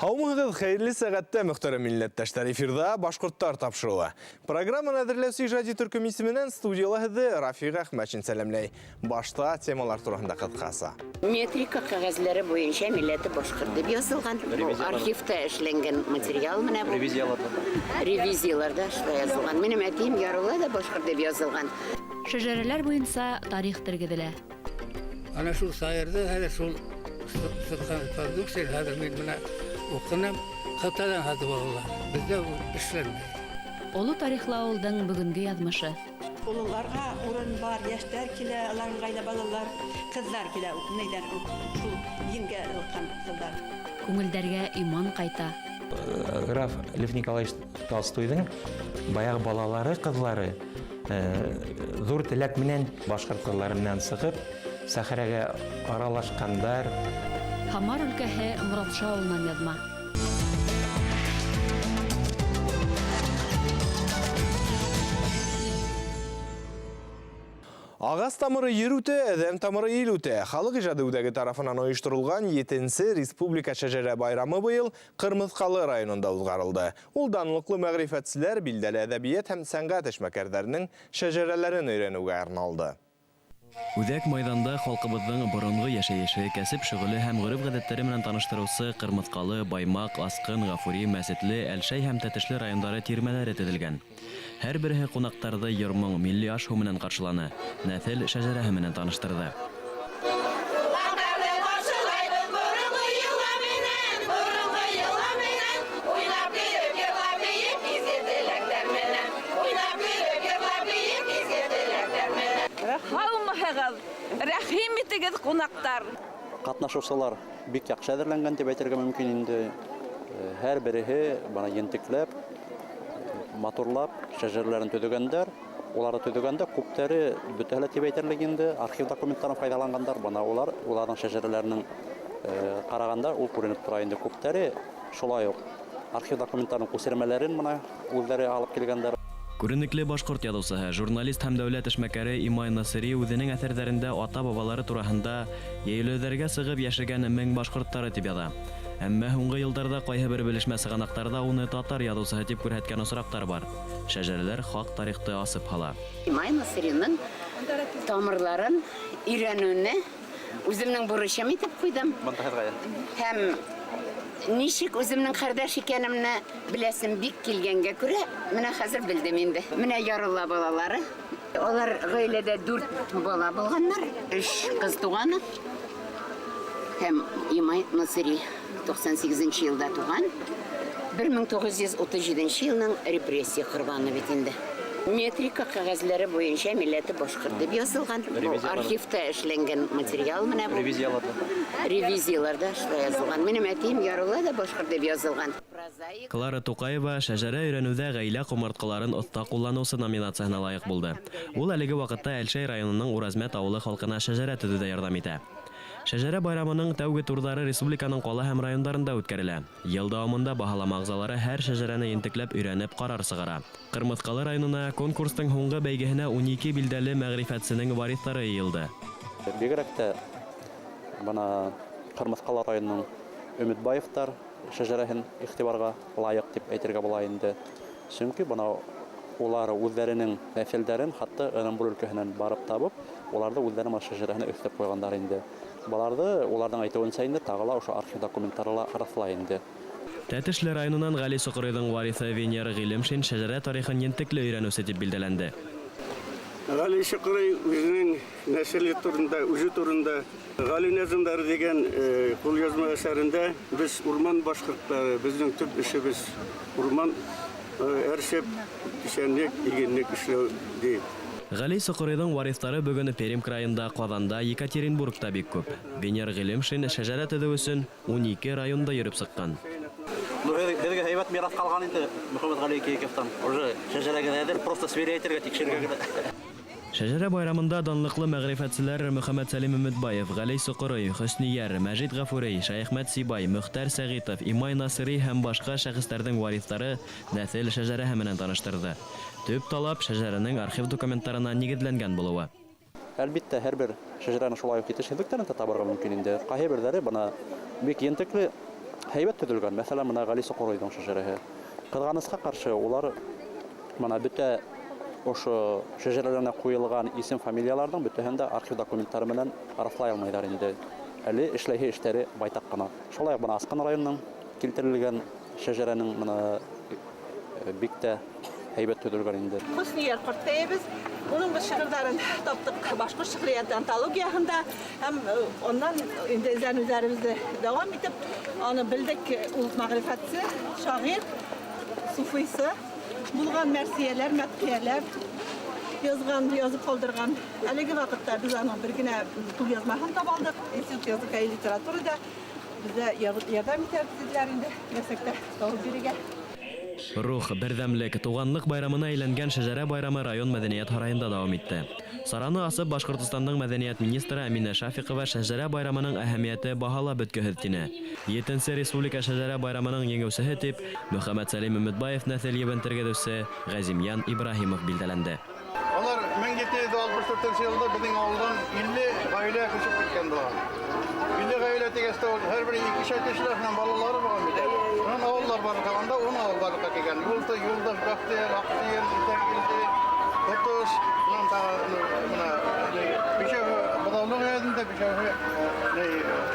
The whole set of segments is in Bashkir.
Һаумыһығыҙ, хәйерле сәғәттә, мөхтәрәм милләттәштәр. Эфирҙа «Башҡорттар» тапшырыуы. Программаны әҙерләүсе ижади төркөм исеменән студияла һеҙҙе Рафиҡ Әхмәтшин сәләмләй. Башта темалар тураһында ҡыҫҡаса. Метрика кәгазьләре буенча милләте башҡорт дип язылган. Бу архивта эшләнгән материал менә бу. Ревизияларда. Ревизияларда шулай язылган. Минем әтием Ярулла да башҡорт дип язылган. Шәжәрәләр буйынса тарих тергеҙелә. Ана шул сайырҙы хәҙер шул сыҡҡан продукция хәҙер мин бына уҡыным, Ҡытайҙан һатып алалар. Беҙҙә ул эшләнмәй. Оло тарихлы ауылдың бөгөнгө яҙмышы. Ололарға урын бар, йәштәр килә, уларҙың ғаилә балалар, ҡыҙҙар килә, нейҙән шул дингә ылыҡҡан ҡыҙҙар. Күңелдәргә иман ҡайта. Граф Лев Николаевич Толстойҙың баяғы балалары, ҡыҙлары ҙур теләк менән башҡорт ҡыҙлары менән сығып, сәхрәгә аралашҡандар. Һамар өлкәһе Моратша ауылынан яҙма. Ағас тамыры ер үтә, әҙәм тамыры ил үтә. Халыҡ ижады үҙәге тарафынан ойошторолған 7-нсе республика шәжәрә байрамы быйыл Ҡырмыҫҡалы районында уҙғарылды. Ул данлыҡлы мәғрифәтселәр, билдәле әҙәбиәт һәм сәнғәт эшмәкәрҙәренең шәжәрәләрен өйрәнеүгә арналды. Үҙәк майҙанда халҡыбыҙҙың боронғо йәшәйеше, кәсеп шөғөлө һәм ғөрөф-ғәҙәттәре менән таныштырыусы Ҡырмыҫҡалы, Баймаҡ, Асҡын, Ғафури, Мәсетле, Әлшәй һәм Тәтешле райондары тирмәләре теҙелгән. Һәр береһе ҡунаҡтарҙы йыр-моң, милли аш-һыу менән ҡаршыланы, нәҫел шәжәрәһе менән таныштырҙы. Ҡунаҡтарҙы ҡаршылайбыҙ боронғо йола менән, боронғо йола менән, уйнап көлөп, йырлап бейеп, изге теләктәр менән, уйнап көлөп, йырлап бейеп, изге теләктәр менән. Һаумыһығыҙ, рәхим итегеҙ, ҡунаҡтар. Ҡатнашыусылар бик яҡшы әҙерләнгән тип әйтергә мөмкин инде. Һәр береһе бына ентекләп, матурлап шәжәрәләрен төҙөгәндәр. Уларҙы төҙөгәндә күптәре бөтәһе лә тип әйтерлек инде архив документтарын файҙаланғандар. Бына улар уларҙың шәжәрәләренең ҡарағанда ул күренеп тора инде. Күптәре шулай уҡ архив документтарының күсермәләрен бына үҙҙәре алып килгәндәр. Күренекле башҡорт яҙыусыһы, журналист һәм дәүләт эшмәкәре Имай Насыри үҙенең әҫәрҙәрендә ата-бабалары тураһында йәйләүҙәргә сығып йәшәгән мең башҡорттары тип яҙа. Әммә һуңғы йылдарҙа ҡайһы бер белешмә сығанаҡтарҙа уны татар яҙыусыһы тип күрһәткән осраҡтар бар. Шәжәрәләр хаҡ тарихты асып һала. Имай Насыриның тамырларын өйрәнеүне үҙемдең бурысым итеп ҡуйҙым. Һәм нисек үҙемдең ҡәрҙәш икәнемне беләсем бик килгәнгә күрә, менә хәҙер белдем инде. Менә Ярулла балалары. Алар ғаиләдә 4 бала булғаннар, 3 ҡыҙ туғаны. Һәм Имай Насыри туҡсан һигеҙенсе йылда туған. Бер мең туғыҙ йөҙ утыҙ һигеҙенсе йылның репрессия ҡорбаны бит инде. Метрика кәгазьләре буенча милләте башҡорт дип язылган. Бу архивта эшләнгән материал менә бу. Ревизияларда. Ревизияларда шулай язылган. Минем әтием Ярулла да башҡорт дип язылган. Клара Туҡаева шәжәрә өйрәнеүҙә ғаилә ҡомартҡыларын оҫта ҡулланыусы номинацияһына лайыҡ булды. Ул әлеге ваҡытта Әлшәй районының Уразмәт ауылы халҡына шәжәрә төҙөүҙә ярҙам итә. Шәжәрә байрамының тәүге турҙары республиканың ҡала һәм райондарында үткәрелә. Йыл дауамында баһалама ағзалары һәр шәжәрәне ентекләп өйрәнеп ҡарар сығара. Ҡырмыҫҡалы районына конкурстың һуңғы бәйгеһенә 12 билдәле мәғрифәтсенең вариҫтары йыйылды. Бигерәк тә бына Ҡырмыҫҡалы районының Өмөтбаевтар шәжәрәһен иғтибарға лайыҡ тип әйтергә була инде. Сөнки бына улар үҙҙәренең нәҫелдәрен хатта Ырымбур өлкәһенән барып табып, уларҙы үҙҙәренең шәжәрәһенә өҫтәп ҡуйғандар инде. Баларҙы уларҙың әйтеүенсә инде тағы ла ошо архив документтары ла раҫлай инде. Тәтешле районынан Ғәли Соҡоройҙоң вариҫы Венер Ғилемшин шәжәрә тарихын ентекле өйрәнеүсе тип билдәләнде. Ғәли Соҡорой үҙенең нәҫеле турында, үҙе турында Ғәли Нәзымдары тигән ҡулъяҙма әҫәрендә беҙ урман башҡорттары, беҙҙең төп эшебеҙ урман әрсеп, песәнлек, игенлек эшләү ти. Ғәли Соҡоройҙоң вариҫтары бөгөн Пермь крайында, Ҡаҙанда, Екатеринбургта бик күп. Венер Ғилемшин шәжәрә төҙөү өсөн 12 районда йөрөп сыҡҡан. Һеҙгә һәйбәт мираҫ ҡалған инде Мөхәммәтғәли Кейековтан. Уже шәжәрәгеҙ әҙер, просто сверять итергә, тикшерергә генә. Шәжәрә байрамында данлыҡлы мәғрифәтселәр Мөхәммәтсәлим Өмөтбаев, Ғәли Соҡорой, Хөснийәр, Мәжит Ғафури, Шәйәхмәт Сибай, Мөхтәр Сәғитов, Имай Насыри һәм башҡа шәхестәрҙең вариҫтары нәҫел шәжәрәһе менән таныштырҙы. Төп талап шәжәрәнең архив документтарына нигеҙләнгән булыуы. Әлбиттә, һәр бер шәжәрәне шулай уҡ етешһеҙлектәрен дә табырға мөмкин инде. Ҡайһы берҙәре бына бик ентекле Һәйбәт төҙөлгән, мәҫәлән, мына Ғали Соҡоройҙоң шәжәрәһе. Ҡыҙғанысҡа ҡаршы, улар мына бөтә ошо шәжәрәләренә ҡуйылған исем фамилияларҙың бөтәһен дә архив документтары менән раҫлай алмайҙар инде. Әле эшләйһе эштәре байтаҡ ҡына. Шулай уҡ бына Асҡан районының килтерелгән шәжәрәнең мына бик тә һәйбәт төҙөлгән инде. Хөснияр ҡорттәйебеҙ, уның беҙ шиғырҙарын таптыҡ башҡорт шиғриәте антологияһында һәм унан инде эҙләнеүҙәребеҙҙе дауам итеп, аны белдек, ул мәғрифәтсе, шағир, суфыйсы булған мәрсиәләр, мәдхиәләр язған, язып ҡалдырған. Әлеге ваҡытта беҙ аның бер генә ҡулъяҙмаһын таба алдыҡ. Институт языка и литературы да беҙҙә ярҙам итәбеҙ тиделәр инде, киләсәктә табып бирергә. Рух, берҙәмлек, туғанлыҡ байрамына әйләнгән шәжәрә байрамы район мәҙәниәт һарайында дауам итте. Сараны асып Башҡортостандың мәҙәниәт министры Әминә Шафиҡова шәжәрә байрамының әһәмиәте баһалап бөткөһөҙ тине. 7-нсе республика шәжәрә байрамының еңеүсеһе тип Мөхәммәтсәлим Өмөтбаев нәҫел ебен тергеҙеүсе Ғәзимйән Ибраһимов билдәләнде. Алар 1764 йылда беҙҙең ауылдан 50 ғаилә күсеп киткән булған. 50 ғаилә тигәс тә ул һәр бер икешәр кешеләр менән балалары булған бит әле. Унан ауылдар барлыҡҡа анда 10 ауыл барлыҡҡа килгән. Юлды, Юлдаш, Бәхтияр, Аҡсыйыр, Итәгилде, Тотош, унан тағы мына бишәүһе Быҙаулыҡ өйәҙендә, бишәүһе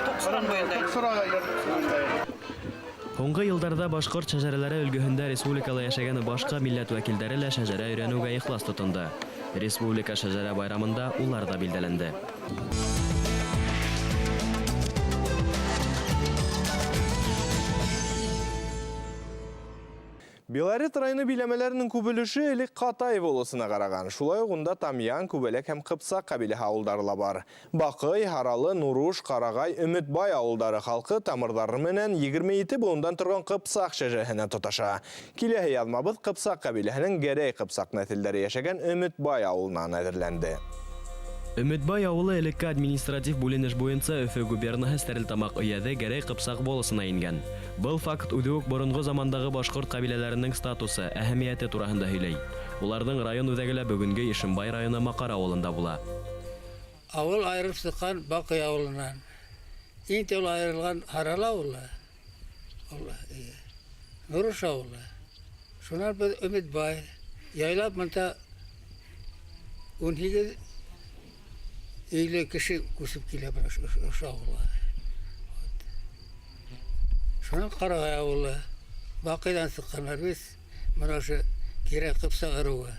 Тоҡсуран буйында. Тоҡсура йортонда. Һуңғы йылдарҙа башҡорт шәжәрәләре өлгөһөндә республикала йәшәгән башҡа милләт вәкилдәре лә шәжәрә өйрәнеүгә ихлас тотондо. Республика шәжәрә байрамында улар ҙа билдәләнде. Белорет районы биләмәләренең күп өлөшө элек Ҡатай волосына ҡараған. Шулай уҡ унда Тамъян, Күбәләк һәм Ҡыпсаҡ ҡәбиләһе ауылдары ла бар. Баҡый, Һаралы, Нуруш, Ҡарағай, Өмөтбай ауылдары халҡы тамырҙары менән 27 быуындан торған Ҡыпсаҡ шәжәрәһенә тоташа. Киләһе яҙмабыҙ Ҡыпсаҡ ҡәбиләһенең Гәрәй Ҡыпсаҡ нәҫелдәре йәшәгән Өмөтбай ауылынан әҙерләнде. Өмөтбай ауылы элекке административ бүленеш буйынса Өфө губернаһы Стәрлетамаҡ өйәҙе Гәрәй Ҡыпсаҡ волосына ингән. Был факт үҙе үк боронғо замандағы башҡорт ҡәбиләләренең статусы, әһәмиәте тураһында һөйләй. Уларҙың район үҙәге лә бөгөнгө Ишембай районы Маҡар ауылында була. Ауыл айырылып сыҡҡан Баҡый ауылынан. Иң тәү айырылған Һаралы ауылы, Нуруш ауылы. Шунан беҙ Өмөтбай яйлап бында 18 өйлө кеше күсеп килә бына ошо ауылға. Шунан Ҡарағай ауылы, Баҡыйҙан сыҡҡандар беҙ, бына ошо Кирәй Ҡыпсаҡ ырыуы.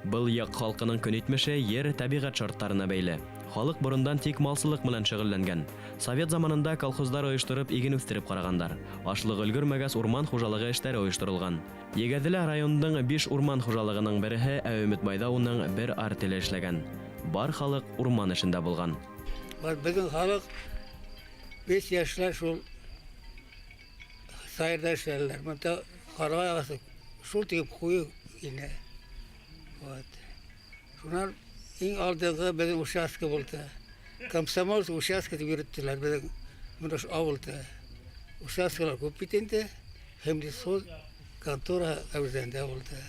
Был яҡ халҡының көнитмеше ер тәбиғәт шарттарына бәйле. Халыҡ борондан тик малсылыҡ менән шөғөлләнгән. Совет заманында колхоздар ойоштороп иген үҫтереп ҡарағандар. Ашлыҡ өлгөрмәгәс урман хужалығы эштәре ойошторолған. Егәҙелә райондың 5 урман хужалығының береһе, ә Өмөтбайҙа уның бер артеле эшләгән. Бар халыҡ урман эшендә булған. Бар беҙҙең халыҡ 5 йәшләр шул сайырҙа эшләнеләр. Бында ҡарағай ағасы шул тип ҡуйы ине. Вот. Шунан иң алдынғы беҙҙең участка булды. Комсомол участка тип йөрөттөләр беҙҙең бына ошо ауылда. Участкалар күп бит инде. Һәм лесхоз контора әүҙәндә булды.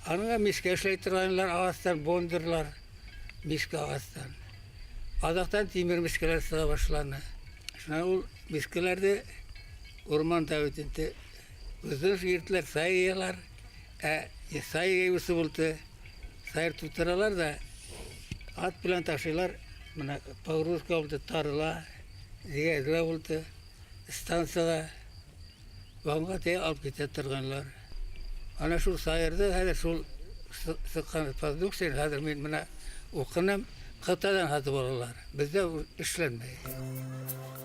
Аныңа мискә эшләй торғайнылар, ағастан бондырлар, мискә ағастан. Аҙаҡтан тимер мискәләр сыға башланы. Шунан ул мискәләрҙе урманда бит инде үҙҙәре йөрөттөләр, сайыялар. Ә сай йыйыусы булды. Сайыр тутыралар да ат белән ташыйлар. Мына погрузка булды, тарыла, зигәҙлә булды. Станцияға вагонға тейә алып китә торғанлар. Ана шул сайырҙы хәҙер шул сыҡҡан продукцияны хәҙер мин мына уҡыным, Ҡытайҙан һатып алалар. Беҙҙә эшләнмәй.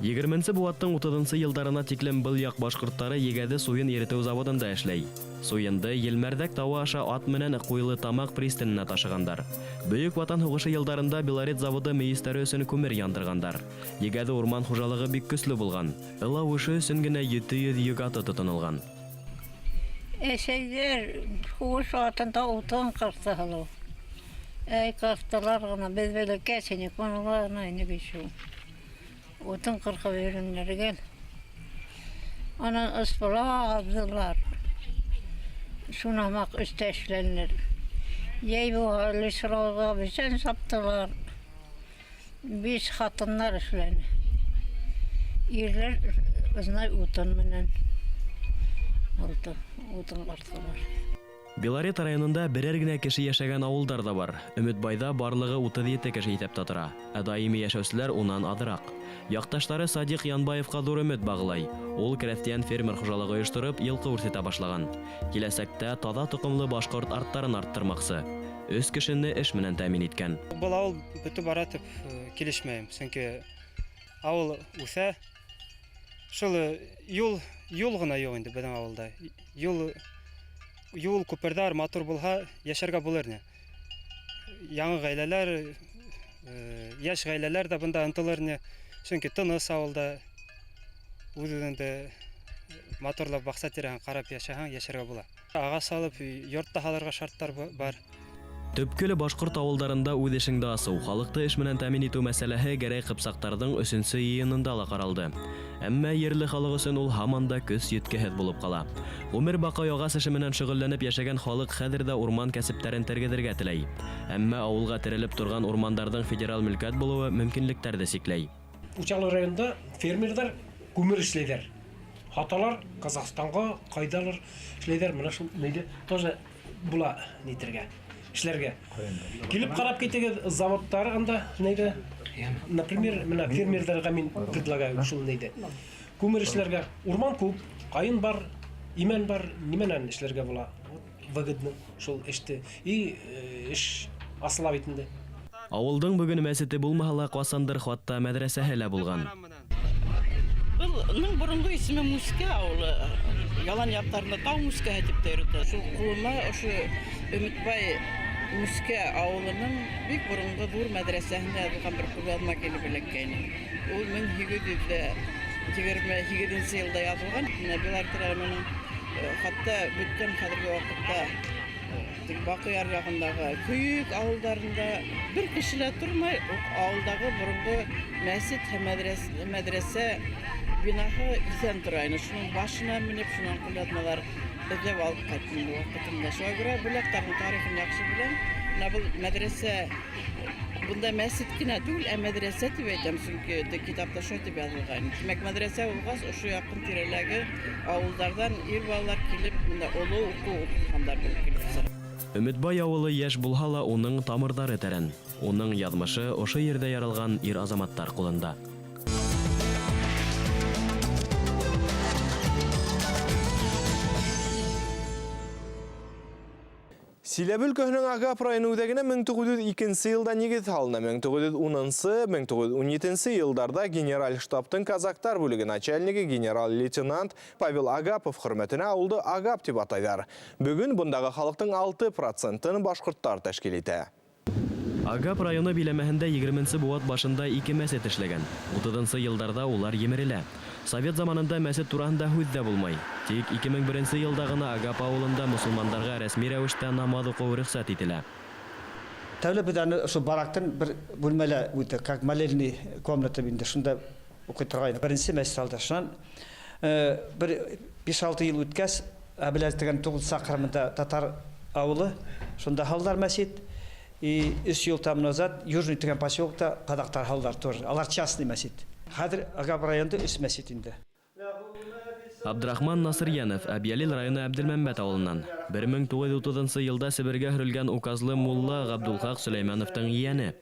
Егерменсе быуаттың утыҙынсы йылдарына тиклем был яҡ башҡорттары Егәҙе суйын иретеү заводында эшләй. Суйынды Елмәрҙәк тауы аша ат менән Ҡуйлы Тамаҡ пристаненә ташығандар. Бөйөк Ватан һуғышы йылдарында Белорет заводы мейестәре өсөн күмер яндырғандар. Егәҙе урман хужалығы бик көслө булған. Ылау эше өсөн генә 700 йөк аты тотонолған. Әсәйҙәр һуғыш ваҡытында утын ҡырҡты һалыу. Әй, ҡырҡтылар ғына, беҙ бәләкәс инек, уны ғына инек шул. Утын ҡырҡып йөрөннәр. Анан ыспыла алдылар. Шуны һымаҡ өҫтә эшләнеләр. Йәй буйы лесрауға бесән саптылар. 5 ҡатындар эшләне. Ирләр Знай утын менән булды, утын ҡырҡтылар. Белорет районында берәр генә кеше яшәгән авылдар да бар. Өметбайда барлыгы 37 кеше иҫәптә тора, ә даими яшәүселәр унан аҙыраҡ. Яҡташтары Садиҡ Янбаевҡа ҙур өмөт бағлай. Ул крәҫтиән фермер хужалығы ойоштороп, йылҡы үрсетә башлаган. Киләсәктә таҙа тоҡомло башҡорт арттарын арттырмаҡсы. Өс кешене эш менән тәьмин иткән. Был ауыл бөтөп бара тип килешмәйем, сөнки ауыл үҫә. Шул юл ғына юҡ инде беҙҙең ауылда. Юл, күперҙәр матур булһа, йәшәргә булыр ине. Яңы ғаиләләр, йәш ғаиләләр ҙә бында ынтылыр ине. Сөнки тыныс ауылда үҙ-үҙеңде матурлап баҡса тирәһен ҡарап йәшәһәң, йәшәргә була. Ағас алып, йорт та һалырға шарттар бар. Төпкөлө башҡорт ауылдарында үҙ эшеңде асыу, халыҡты эш менән тәьмин итеү мәсьәләһе Гәрәй Ҡыпсаҡтарҙың өсөнсө йыйынында ла ҡаралды. Әммә ерле халыҡ өсөн ул һаман да көс еткеһеҙ булып ҡала. Ғүмер баҡый ағас эше менән шөғөлләнеп йәшәгән халыҡ хәҙер ҙә урман кәсептәрен тергеҙергә теләй. Әммә ауылға терелеп торған урмандарҙың федерал мөлкәт булыуы мөмкинлектәрҙе сикләй. Учалы районда фермерҙар күмер эшләйҙәр. Һаталар Ҡаҙағстанға, ҡайҙалыр эшләйҙәр. Мына шул нейҙе тоже була нитергә, эшләргә. Килеп ҡарап китегеҙ заводтар анда нейҙе. Например, мына фермерҙарға мин предлагаю шул нейҙе. Күмер эшләргә. Урман күп, ҡайын бар, имән бар, нимәнән эшләргә була? Вот выгодно шул эште. И эш асыла бит инде. Ауылдың бөгөн мәсете булмаһа ла, ҡасандыр хатта мәҙрәсәһе лә булған. Был боронғо исеме Мускә ауылы. Ялан яҡтарында тау Мускәһе тип тә йөрөтә. Шул ҡулыма ошо Өмөтбай Мускә ауылының бик боронғо ҙур мәҙрәсәһендә яҙылған бер ҡулъяҙма килеп эләккәйне. Ул мең һигеҙ йөҙ ҙә егерме һигеҙенсе йылда яҙылған. Менә Белорет районының хатта бөткән хәҙерге ваҡытта Баҡыяр яғындағы Көйөк ауылдарында бер кеше лә тормай, ауылдағы боронғо мәсет һәм мәҙрәсә бинаһы иҫән тора ине. Шуның башына менеп, шунан ҡулъяҙмалар эҙләп алып ҡайттым инде ваҡытында. Шуға күрә был яҡтарҙың тарихын яҡшы беләм. Менә был мәҙрәсә, бында мәсет кенә түгел, ә мәҙрәсә тип әйтәм, сөнки китапта шулай тип яҙылған. Тимәк, мәҙрәсә булғас, ошо яҡын тирәләге ауылдарҙан ир балалар килеп, бында оло уҡыу уҡығандар булып килеп сыға. Өмөтбай ауылы йәш булһа ла, уның тамырҙары тәрән. Уның яҙмышы ошо ерҙә яралған ир-азаматтар ҡулында. Силәбе өлкәһенең Агап районы үҙәгенә мең туғыҙ йөҙ икенсе йылда нигеҙ һалына. Мең туғыҙ йөҙ унынсы, мең туғыҙ йөҙ ун етенсе йылдарҙа генераль штабтың казактар бүлеге начальнигы генерал-лейтенант Павел Агапов хөрмәтенә ауылды Агап тип атайҙар. Бөгөн бындағы халыҡтың алты процентын башҡорттар тәшкил итә. Агап районы биләмәһендә егерменсе быуат башында ике мәсет эшләгән. Утыҙынсы йылдарҙа улар емерелә. Совет заманында мәсет тураһында һүҙ ҙә булмай. Тик ике мең беренсе йылда ғына Агап ауылында мосолмандарға рәсми рәүештә намаҙ уҡыу рөхсәт ителә. Тәүлә беҙ аны ошо барактан бер бүлмәлә үтә, как молельный комната инде, шунда уҡый торғайны. Беренсе мәсет алды. Шунан бер биш-алты йыл үткәс, Әбеләз тигән туғыҙ саҡрымында татар ауылы, шунда һалдылар мәсет. И өс йыл там назад Южный тигән поселокта ҡаҙаҡтар һалдылар тоже. Алар частный мәсет. Хәҙер Агап районында өс мәсет инде. Абдрахман Насырьянов Әбйәлил районы Әбделмәмбәт ауылынан. Бер мең туғыҙ йөҙ утыҙынсы йылда Себергә һөрөлгән указлы мулла Ғабдулхаҡ Сөләймәновтың ейәне.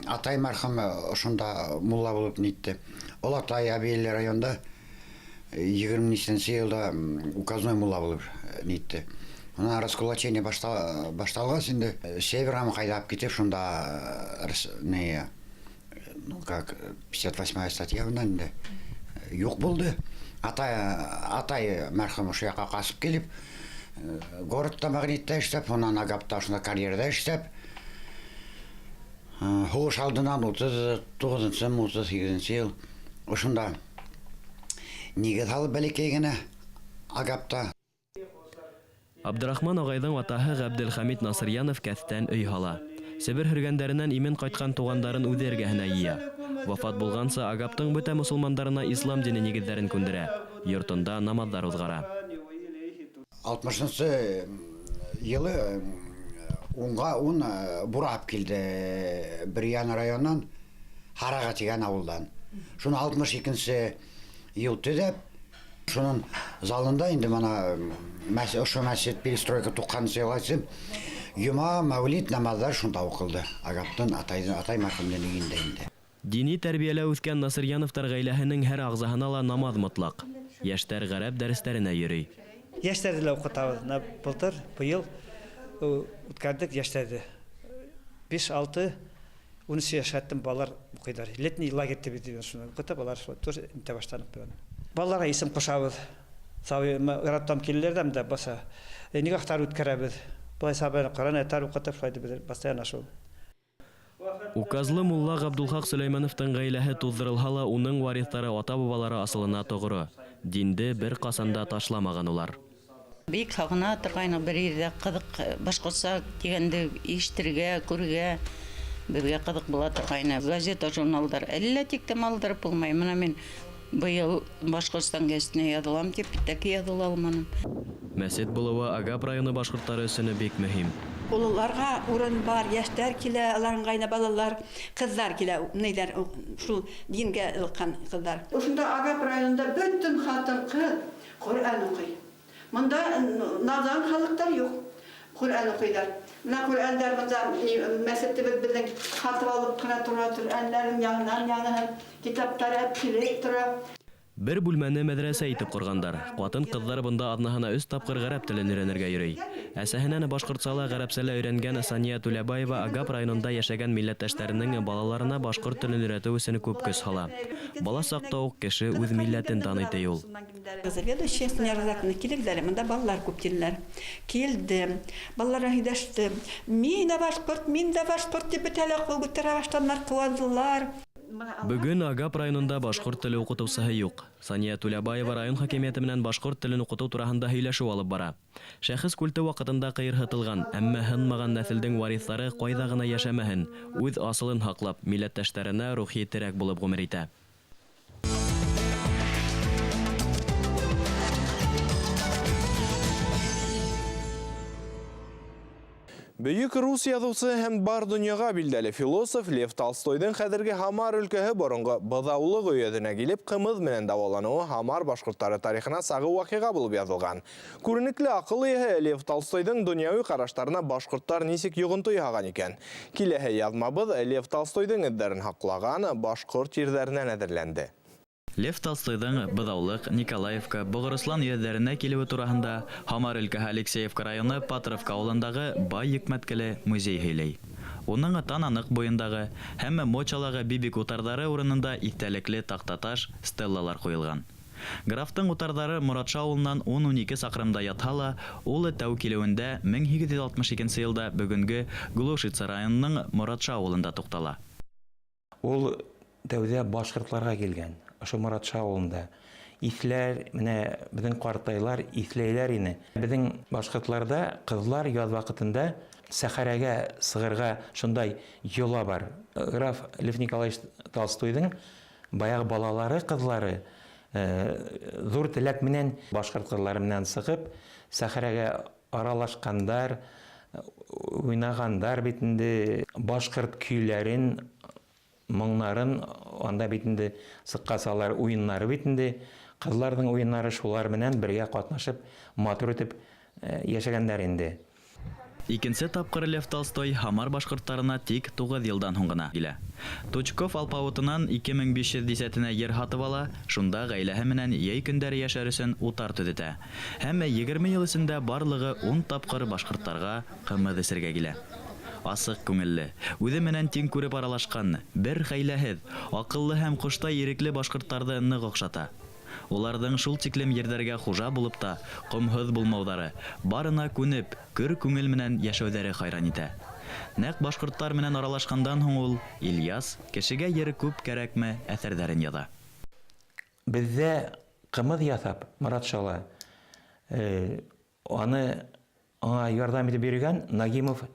Атай мәрхүм ошонда мулла булып нитте. Ул атай Әбйәлил районында егерме нисәнсе йылда указной мулла булып нитте. Унан раскулачение башталғас инде северға ҡайҙа алып китеп, шунда не, ну как, 58-я статья унан инде юҡ булды. Атай мәрхүм ошо яҡҡа ҡасып килеп, городта магнитта эшләп, унан Агапта ошонда карьерҙа эшләп, һуғыш алдынан утыҙ туғыҙынсы, утыҙ һигеҙенсе йыл ошонда нигеҙ һалып бәләкәй генә Агапта. Абдрахман ағайҙың атаһы Ғәбделхәмит Насырьянов кәҫтән өй һала. Себер һөргәндәренән имен ҡайтҡан туғандарын үҙе эргәһенә йыя. Вафат булғанса Агаптың бөтә мосолмандарына ислам дине нигеҙҙәрен күндерә. Йортонда намаҙҙар уҙғара. Алтмышынсы йылы унға ун бурап килде Бөрйән районынан Һарағы тигән ауылдан. Шуны алтмыш икенсе Ел төҙәп, шунын залында инде мына ошо мәсет перестройка туҡһанынсы йылғасы йома, мәүлид намаҙҙар шунда уҡылды. Агаптың атайҙың атай мәрхүмдең өйөндә инде. Дини тәрбиәлә үҫкән Насырьяновтар ғаиләһенең һәр ағзаһына ла намаҙ мотлаҡ. Йәштәр ғәрәп дәрестәренә йөрөй. Йәштәрҙе лә уҡытабыҙ. Бына былтыр, быйыл үткәрҙек йәштәрҙе. 5, 6, 13 йәш хәттем балалар уҡыйҙар. Летний лагерь тип бит шуны уҡытып, алар шулай тоже итә башланыҡ бит. Балаларға исем ҡушабыҙ. Сабый городтан киләләр ҙә бында баса. Никахтар үткәрәбеҙ. Былай сабый Ҡөрьән аяттар уҡытып, шулай итеп беҙ постоянно шул. Указлы мулла Ғабдулхаҡ Сөләймәновтың ғаиләһе туҙҙырылһа ла, уның вариҫтары ата-бабалары асылына тоғро. Динде бер ҡасан да ташламаған улар. Бик һағына торғайны бер ерҙә ҡыҙыҡ башҡортса тигәнде ишетергә, күрергә беҙгә ҡыҙыҡ була торғайны. Газета, журналдар әллә тиктем алдырып булмай. Мына мин быйыл Башҡортостан гәзитенә яҙылам тип, тәки яҙыла алманым. Мәсет булыуы Агап районы башҡорттары өсөн бик мөһим. Ололарга урын бар, йәштәр килә, алар ыңғайына балалар, ҡыҙҙар килә, нейҙәр, шул дингә ылыҡҡан ҡыҙҙар. Ошонда Агап районында бөтөн хатын-ҡыҙ Ҡөрьән уҡый. Мында наҙан халыҡтар юҡ, Ҡөрьән уҡыйҙар. Мына Ҡөрьәндәр бында мәсетебеҙ беҙҙең һатып алып ҡына тора, Ҡөрьәндәрен яңынан-яңыһын, китаптары әп-килеп тора. Бер бүлмәне мәҙрәсә итеп ҡорғандар. Ҡатын-ҡыҙҙар бында аҙнаһына өс тапҡыр ғәрәп телен өйрәнергә йөрөй. Әсәһенән башҡортса ла, ғәрәпсә лә өйрәнгән Сания Түләбаева Агап районында йәшәгән милләттәштәренең балаларына башҡорт телен өйрәтеү өсөн күп көс һала. Бала саҡта уҡ кеше үҙ милләтен таный, ти ул. Заведующая Сания Разаковна, килегеҙ әле, бында балалар күп килделәр. Килдем, балалар менән һөйләштем. Мин дә башҡорт, мин дә башҡорт тип бөтә лә ҡул күтәрә башланылар, ҡыуандылар. Бөгөн Агап районында башҡорт теле уҡытыусыһы юҡ. Сания Түләбаева район хакимиәте менән башҡорт телен уҡытыу тураһында һөйләшеү алып бара. Шәхес культы ваҡытында ҡыйырһытылған, әммә һынмаған нәҫелдең вариҫтары ҡайҙа ғына йәшәмәһен, үҙ асылын һаҡлап, милләттәштәренә рухи терәк булып ғүмер итә. Бөйөк рус яҙыусы һәм бар донъяға билдәле философ Лев Толстойҙың хәҙерге Һамар өлкәһе боронғо Быҙаулыҡ өйәҙенә килеп ҡымыҙ менән дауаланыуы Һамар башҡорттары тарихына сағыу ваҡиға булып яҙылған. Күренекле аҡыл эйәһе Лев Толстойҙың донъяуи ҡараштарына башҡорттар нисек йоғонто яһаған икән? Киләһе яҙмабыҙ Лев Толстойҙың эҙҙәрен һаҡлаған башҡорт ерҙәренән әҙерләнде. Лев Толстойҙың Быҙаулыҡ, Николаевка, Боғорослан өйәҙҙәренә килеүе тураһында Һамар өлкәһе Алексеевка районы Патровка ауылындағы бай йөкмәткеле музей һөйләй. Уның Тананыҡ буйындағы һәм Мочалағы Бибик утарҙары урынында иҫтәлекле таҡтаташ, стеллалар ҡуйылған. Графтың утарҙары Моратша ауылынан ун-ун ике саҡрымда ятһа ла, ул тәү килеүендә мең һигеҙ йөҙ алтмыш икенсе йылда бөгөнгө Глушица районының Моратша ауылында туҡтала. Ул тәүҙә башҡортларға килгән. Ошо Моратша ауылында. Иҫләр, менә беҙҙең ҡартайлар иҫләйләр ине. Беҙҙең башҡортларҙа ҡыҙлар яҙ ваҡытында сәхәрәгә сығырға шундай йола бар. Граф Лев Николаевич Толстойҙың баяғы балалары, ҡыҙлары ҙур теләк менән башҡорт ҡыҙлары менән сығып, сәхәрәгә аралашҡандар, уйнағандар бит инде башҡорт көйләрен, моңнарын, анда бит инде сыҡҡас алар уйыннары бит инде, ҡыҙларҙың уйыннары шулар менән бергә ҡатнашып, матур итеп йәшәгәндәр инде. Икенсе тапҡыр Лев Толстой Һамар башҡорттарына тик туғыҙ йылдан һуң ғына килә. Тучков алпауытынан ике мең биш йөҙ десятина ер һатып ала, шунда ғаиләһе менән йәй көндәре йәшәр өсөн утар төҙөтә. Һәм егерме йыл эсендә барлығы ун тапҡыр башҡорттарға ҡымыҙ эсергә килә. Асыҡ күңелле, үҙе менән тиң күреп аралашҡан, бер хәйләһеҙ, аҡыллы һәм ҡоштай ирекле башҡорттарҙы ныҡ оҡшата. Уларҙың шул тиклем ерҙәргә хужа булып та, ҡомһоҙ булмауҙары, барына күнеп, көр күңел менән йәшәүҙәре хайран итә. Нәҡ башҡорттар менән аралашҡандан һуң ул Ильяс кешегә ер күп кәрәкме әҫәрҙәрен яҙа. Беҙҙә ҡымыҙ яҫап Моратшала аны аңа ярҙам итеп йөрөгән Нагимов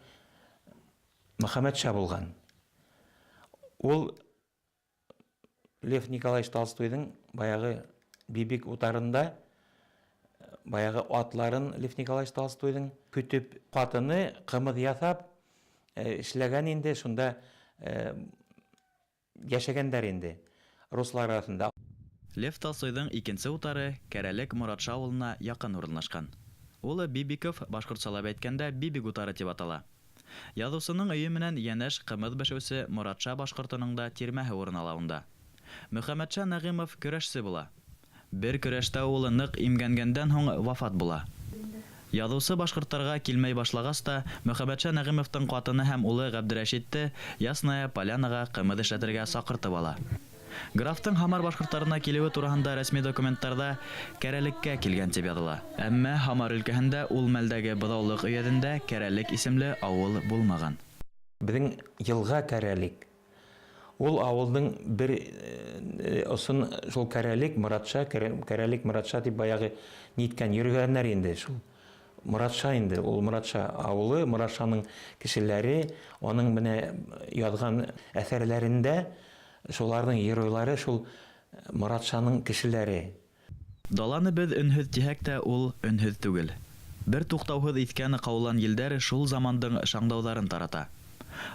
Мөхәммәтша булған. Ул Лев Николаевич Толстойҙың баяғы Бибик утарында баяғы атларын Лев Николаевич Толстойҙың көтөп ҡатыны ҡымыҙ яҫап эшләгән инде, шунда йәшәгәндәр инде руслар араһында. Лев Толстойҙың икенсе утары Кәрәлек Моратша ауылына яҡын урынлашҡан. Ул Бибиков, башҡортсалап әйткәндә, Бибик утары тип атала. Яҙыусының өйө менән йәнәш ҡымыҙ бешеүсе Моратша башҡортоноң да тирмәһе урын ала унда. Мөхәммәтша Нәғимов көрәшсе була. Бер көрәштә ул ныҡ имгәнгәндән һуң вафат була. Яҙыусы башҡорттарға килмәй башлағас та, Мөхәммәтша Нәғимовтың ҡатыны һәм улы Ғәбдерәшитте Ясная Полянаға ҡымыҙ эшләтергә саҡыртып ала. Графтың Һамар башҡорттарына килеүе тураһында рәсми документтарҙа Кәрәлеккә килгән тип яҙыла. Әммә Һамар өлкәһендә ул мәлдәге Быҙаулыҡ өйәҙендә Кәрәлек исемле ауыл булмаған. Беҙҙең йылға Кәрәлек. Ул ауылдың бер осон шул Кәрәлек, Моратша, Кәрәлек, Моратша тип баяғы ниткән йөрөгәндәр инде шул. Моратша инде, ул Моратша ауылы, Моратшаның кешеләре, уның менә яҙған әҫәрләрендә шуларҙың геройлары шул Моратшаның кешеләре. Даланы беҙ өнһөҙ тиһәк тә, ул өнһөҙ түгел. Бер туҡтауһыҙ иҫкән ҡаулан елдәр шул замандың шаңдауҙарын тарата.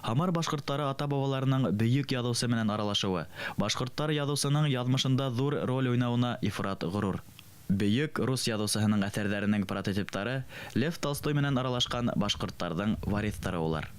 Һамар башҡорттары ата-бабаларының бөйөк яҙыусы менән аралашыуы, башҡорттар яҙыусының яҙмышында ҙур роль уйнауына ифрат ғорур. Бөйөк рус яҙыусыһының әҫәрҙәренең прототиптары Лев Толстой менән аралашҡан башҡорттарҙың вариҫтары улар.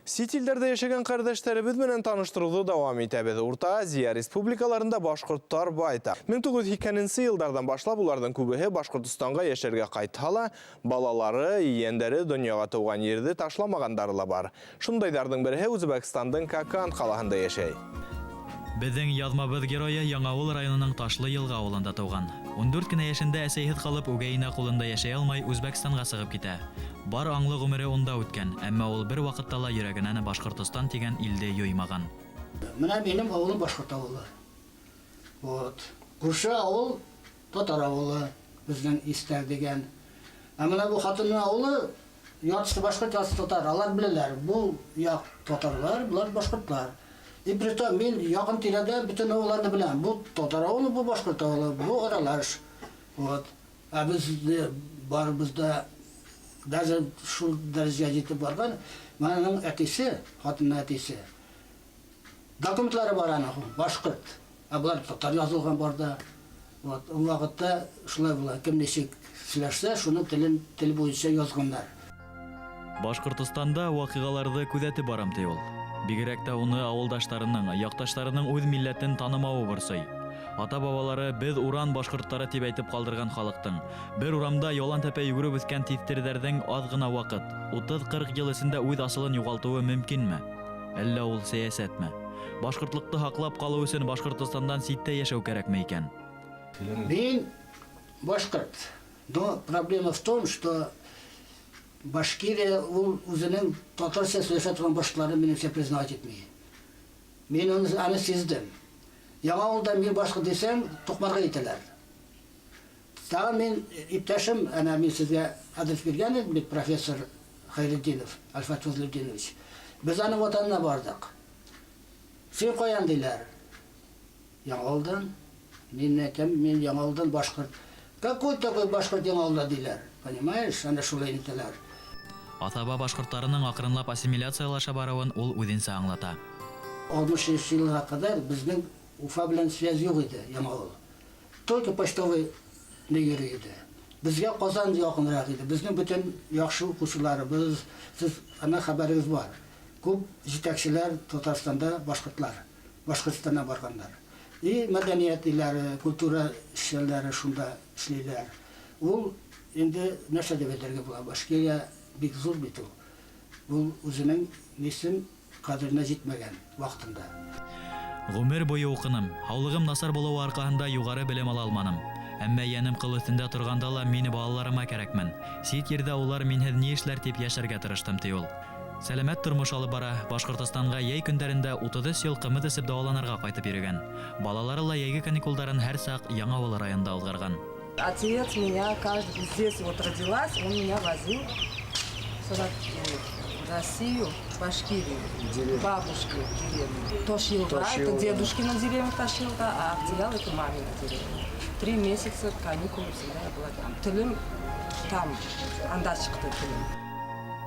Сит илдәрҙә йәшәгән ҡәрҙәштәребеҙ менән таныштырыуҙы дауам итәбеҙ. Урта Азия республикаларында башҡорттар байтаҡ. 1980 йылдарҙан башлап уларҙың күбеһе Башҡортостанға йәшәргә ҡайтһа ла, балалары, ейәндәре донъяға тыуған ерҙе ташламағандары ла бар. Шундайҙарҙың береһе Үзбәкстандың Какан ҡалаһында йәшәй. Беҙҙең яҙмабыҙ геройы Яңауыл районының Ташлы Йылға ауылында тыуған. 14 кенә йәшендә әсәйһеҙ ҡалып, үгәйенә ҡулында йәшәй алмай Үзбәкстанға сығып китә. Бар аңлы ғүмере унда үткән, әммә ул бер ваҡытта ла йөрәгенән Башҡортостан тигән илде юймаған. Менә минең ауылым башҡорт ауылы. Вот. Күрше ауыл татар ауылы, беҙҙең Истәр дигән. Ә менә бу хатынның ауылы яртысы башҡорт, яртысы татар. Алар беләләр, бу яҡ татарлар, булар башҡортлар. И притом мин яҡын тирәдә бөтөн авылларны беләм. Бу татар ауылы, бу башҡорт ауылы, бу аралаш. Вот. Ә беҙ барыбыҙ да даже шул дәрәжәгә етеп барған, маның әтисе, хатынның әтисе. Документлары бар аның, башҡорт. Ә былар татар язылған бар да. Вот, ул ваҡытта шулай була. Кем нисек сөйләшсә, шуның телен тел буйынса язғандар. Башҡортостанда ваҡиғаларҙы күҙәтеп барам, ти ул. Бигерәк тә уны ауылдаштарының, яҡташтарының үҙ милләтен танымауы борсой. Ата-бабалары беҙ уран башҡорттары тип әйтеп ҡалдырған халыҡтың бер урамда ялан тәпәй йүгереп үҫкән тиҫтерҙәрҙең аҙ ғына ваҡыт, 30-40 йыл эсендә үҙ асылын юғалтыуы мөмкинме? Әллә ул сәйәсәтме? Башҡортлоҡто һаҡлап ҡалыу өсөн Башҡортостандан ситтә йәшәү кәрәкме икән? Мин башҡорт. Но проблема в том, что Башкирия ул үҙенең татарса сөйләшә торған башҡортларын минеңсә признавать итмәй. Мин аны сиздем. Яңауылда мин башҡорт дисәң, туҡмарға итәләр. Тағы мин иптәшем, әнә мин сезгә адрес биргән идем бит, профессор Хайретдинов, Альфат Фазлетдинович. Беҙ аның ватанына барҙыҡ. Син ҡаян диләр? Яңауылдан. Мин әйтәм, мин Яңауылдан башҡорт. Какой такой башҡорт Яңауылда диләр? Понимаешь, ана шулай әйтәләр. Аҫаба башҡорттарының аҡрынлап ассимиляциялаша барыуын ул үҙенсә аңлата. 63 йылға ҡәҙәр беҙҙең Уфа белән связь юҡ ине, Яңауыл. Только почтовый ни йөрөй ине. Беҙгә Ҡазан яҡыныраҡ ине. Беҙҙең бөтөн яҡшы уҡыусыларыбыҙ, һеҙ ана хәбәрегеҙ бар. Күп етәкселәр Татарстанда башҡортлар, Башҡортостандан барғандар. И мәҙәниәт иләре, культура эшчәнләре шунда эшләйләр. Ул инде нәрсә тип әйтергә була? Башкирия бик ҙур бит ул. Ул үҙенең нисен ҡәҙеренә етмәгән ваҡытында. Ғүмер буйы уҡыным. Һаулығым насар булыуы арҡаһында юғары белем ала алманым. Әммә йәнем ҡыл өҫтөндә торғанда ла мин балаларыма кәрәкмен. Сит ерҙә улар минһеҙ ни эшләр тип йәшәргә тырыштым, ти ул. Сәләмәт тормош алып бара. Башҡортостанға йәй көндәрендә 33 йыл ҡымыҙ эсеп дауаланырға ҡайтып йөрөгән. Балалары ла йәйге каникулдарын һәр саҡ Яңауыл районында уҙғарған. Отец меня каждый здесь вот родилась, он меня возил сюда, в Россию, в Башкирию, Деревню. Бабушке в деревню. Тошилга, это Тошилга. дедушкина деревня Тошилга, а Ахтиял это мамина деревня. 3 месяца каникулы всегда я была там. Телем там, анда сыҡты телем.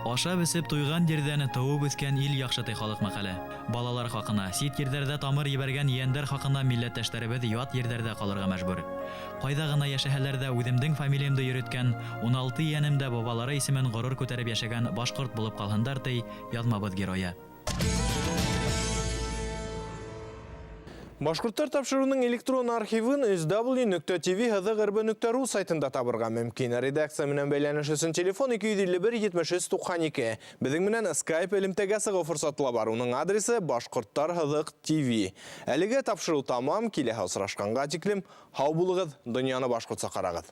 Ашап-эсеп туйган җирдән туып үскән ил яхшы ди халык мәкале. Балалар хакына, чит җирләрдә тамыр җибәргән ейәндәр хакына милләттәшләребез ят җирләрдә калырга мәҗбүр. Кайда гына яшәһәләр дә үземдең фамилиямде йөреткән, 16 ейәнем дә бабалары исемен горур күтәреп яшәгән башкорт булып калһындар ди язмабыз герое. Башҡорттар тапшырыуының электрон архивын sw.tv.rb.ru сайтында табырға мөмкин. Редакция менән бәйләнеш өсөн телефон 251 73 92. Беҙҙең менән Skype элемтәгә сығыу форсаты ла бар. Уның адресы Башҡорттар һыҙыҡ ТВ. Әлегә тапшырыу тамам, киләһе осрашҡанға тиклем һау булығыҙ, донъяны башҡортса ҡарағыҙ.